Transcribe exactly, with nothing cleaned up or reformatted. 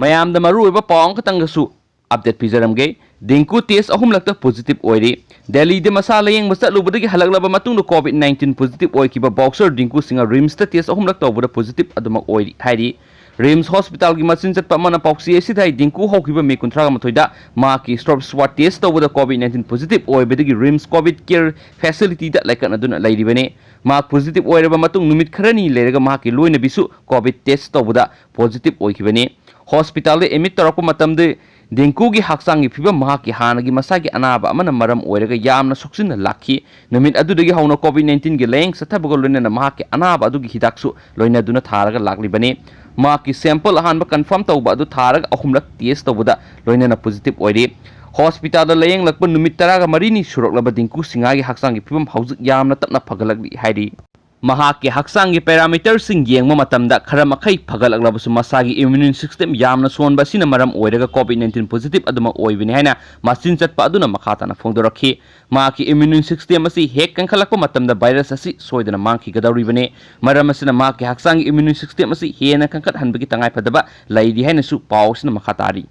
ꯃꯌꯥꯝꯗ ꯃꯔꯨꯑꯣꯏꯕ ꯄꯥꯎ ꯑꯃꯈꯛꯇꯪꯒꯁꯨ ꯑꯞꯗꯦꯠ ꯄꯤꯖꯔꯝꯒꯦ꯫ ꯗꯦꯡꯒꯨ ꯇꯦꯁ ꯑꯍꯨꯝꯂꯛꯇ ꯄꯣꯖꯤꯇꯤꯚ ꯑꯣꯏꯔꯤ꯫ ꯗꯦꯜꯂꯤꯗ ꯃꯁꯥ ꯂꯥꯌꯦꯡꯕ ꯆꯠꯂꯨꯕꯗꯒꯤ ꯍꯜꯂꯛꯂꯕ ꯃꯇꯨꯡꯗ ꯀꯣꯚꯤꯗ ꯅꯥꯏꯟꯇꯤꯟ ꯄꯣꯖꯤꯇꯤꯚ ꯑꯣꯏꯈꯤꯕ ꯕꯣꯛꯁꯔ ꯗꯤꯡꯀꯨ ꯁꯤꯡꯍ ꯔꯤꯝꯁꯇ ꯇꯦꯁ ꯑꯍꯨꯝꯂꯛ ꯇꯧꯕꯗ ꯄꯣꯖꯤꯇꯤꯚ ꯑꯗꯨꯃꯛ ꯑꯣꯏꯔꯤ ꯍꯥꯏꯔꯤ꯫ ꯔꯤꯝꯁ ꯍꯣꯁꯄꯤꯇꯥꯜꯒꯤ ꯃꯆꯤꯟ ꯆꯠꯄ ꯑꯃꯅ ꯄꯥꯎꯆꯦ ꯑꯁꯤꯗ ꯍꯥꯏ, ꯗꯤꯡꯀꯨ ꯍꯧꯈꯤꯕ ꯃꯦ ꯀꯨꯟꯊ꯭ꯔꯥ ꯃꯥꯊꯣꯏꯗ ꯃꯍꯥꯛꯀꯤ ꯁ꯭ꯋꯥꯕ ꯇꯦꯁ ꯇꯧꯕꯗ ꯀꯣꯚꯤꯗ ꯅꯥꯏꯟꯇꯤꯟ ꯄꯣꯖꯤꯇꯤꯚ ꯑꯣꯏꯕꯗꯒꯤ ꯔꯤꯝꯁ ꯀꯣꯚꯤꯗ ꯀꯦꯌꯔ ꯐꯦꯁꯤꯂꯤꯇꯤꯗ ꯂꯥꯏꯀꯠꯅꯗꯨꯅ ꯂꯩꯔꯤꯕꯅꯤ꯫ ꯃꯍꯥꯛ ꯄꯣꯖꯤꯇꯤꯚ ꯑꯣꯏꯔꯕ ꯃꯇꯨꯡ ꯅꯨꯃꯤꯠ ꯈꯔꯅꯤ ꯂꯩꯔꯒ ꯃꯍꯥꯛꯀꯤ ꯂꯣꯏꯅꯕꯤꯁꯨ ꯀꯣꯚꯤꯗ ꯇꯦꯁ ꯇꯧꯕꯗ ꯄꯣꯖꯤꯇꯤꯚ ꯑꯣꯏꯈꯤꯕꯅꯤ꯫ ꯍꯣꯁꯄꯤꯇꯥꯜꯗ ꯑꯦꯗꯃꯤꯠ ꯇꯧꯔꯛꯄ ꯃꯇꯝꯗ ꯗꯦꯡꯒꯨꯒꯤ ꯍꯛꯆꯥꯡꯒꯤ ꯐꯤꯕꯝ ꯃꯍꯥꯛꯀꯤ ꯍꯥꯟꯅꯒꯤ ꯃꯁꯥꯒꯤ ꯑꯅꯥꯕ ꯑꯃꯅ ꯃꯔꯝ ꯑꯣꯏꯔꯒ ꯌꯥꯝꯅ ꯁꯣꯛꯆꯤꯟꯅ ꯂꯥꯛꯈꯤ꯫ ꯅꯨꯃꯤꯠ ꯑꯗꯨꯗꯒꯤ ꯍꯧꯅ ꯀꯣꯚꯤꯗ ꯅꯥꯏꯟꯇꯤꯟꯒꯤ ꯂꯥꯌꯦꯡ ꯆꯠꯊꯕꯒ ꯂꯣꯏꯅꯅ ꯃꯍꯥꯛꯀꯤ ꯑꯅꯥꯕ ꯑꯗꯨꯒꯤ ꯍꯤꯗꯥꯛꯁꯨ ꯂꯣꯏꯅꯗꯨꯅ ꯊꯥꯔꯒ ꯂꯥꯛꯂꯤꯕꯅꯤ꯫ ꯃꯍꯥꯛꯀꯤ ꯁꯦꯝꯄꯜ ꯑꯍꯥꯟꯕ ꯀꯟꯐꯥꯔꯝ ꯇꯧꯕ ꯑꯗꯨ ꯊꯥꯔꯒ ꯑꯍꯨꯝꯂꯛ ꯇꯦꯁ ꯇꯧꯕꯗ ꯂꯣꯏꯅꯅ ꯄꯣꯖꯤꯇꯤꯚ ꯑꯣꯏꯔꯤ꯫ ꯍꯣꯁꯄꯤꯇꯥꯜꯗ ꯂꯥꯌꯦꯡꯂꯛꯄ ꯅꯨꯃꯤꯠ ꯇꯔꯥꯒ ꯃꯔꯤꯅꯤ ꯁꯨꯔꯛꯂꯕ ꯗꯤꯡꯀꯨ ꯁꯤꯡꯍꯒꯤ ꯍꯛꯆꯥꯡꯒꯤ ꯐꯤꯕꯝ ꯍꯧꯖꯤꯛ ꯌꯥꯝꯅ ꯇꯞꯅ ꯐꯒꯠꯂꯛꯂꯤ ꯍꯥꯏꯔꯤ꯫ ꯃꯍꯥꯛꯀꯤ ꯍꯛꯆꯥꯡꯒꯤ ꯄꯦꯔꯥꯃꯤꯇꯔꯁꯤꯡ ꯌꯦꯡꯕ ꯃꯇꯝꯗ ꯈꯔ ꯃꯈꯩ ꯐꯒꯠꯂꯛꯂꯕꯁꯨ ꯃꯁꯥꯒꯤ ꯏꯝꯃ꯭ꯌꯨꯟ ꯁꯤꯁꯇꯦꯝ ꯌꯥꯝꯅ ꯁꯣꯟꯕ ꯑꯁꯤꯅ ꯃꯔꯝ ꯑꯣꯏꯔꯒ ꯀꯣꯚꯤꯗ ꯅꯥꯏꯟꯇꯤꯟ ꯄꯣꯖꯤꯇꯤꯚ ꯑꯗꯨꯃꯛ ꯑꯣꯏꯕꯅꯤ ꯍꯥꯏꯅ ꯃꯆꯤꯟ ꯆꯠꯄ ꯑꯗꯨꯅ ꯃꯈꯥ ꯇꯥꯅ ꯐꯣꯡꯗꯣꯔꯛꯈꯤ꯫ ꯃꯍꯥꯛꯀꯤ ꯏꯝꯃ꯭ꯌꯨꯟ ꯁꯤꯁꯇꯦꯝ ꯑꯁꯤ ꯍꯦꯛ ꯀꯟꯈꯠꯂꯛꯄ ꯃꯇꯝꯗ ꯚꯥꯏꯔꯁ ꯑꯁꯤ ꯁꯣꯏꯗꯅ ꯃꯥꯡꯈꯤꯒꯗꯧꯔꯤꯕꯅꯤ꯫ ꯃꯔꯝ ꯑꯁꯤꯅ ꯃꯍꯥꯛꯀꯤ ꯍꯛꯆꯥꯡꯒꯤ ꯏꯝꯃ꯭ꯌꯨꯟ ꯁꯤꯁꯇꯦꯝ ꯑꯁꯤ ꯍꯦꯟꯅ ꯀꯟꯈꯠꯍꯟꯕꯒꯤ ꯇꯉꯥꯏꯐꯗꯕ ꯂꯩꯔꯤ ꯍꯥꯏꯅꯁꯨ ꯄꯥꯎ ꯑꯁꯤꯅ ꯃꯈꯥ ꯇꯥꯔꯤ꯫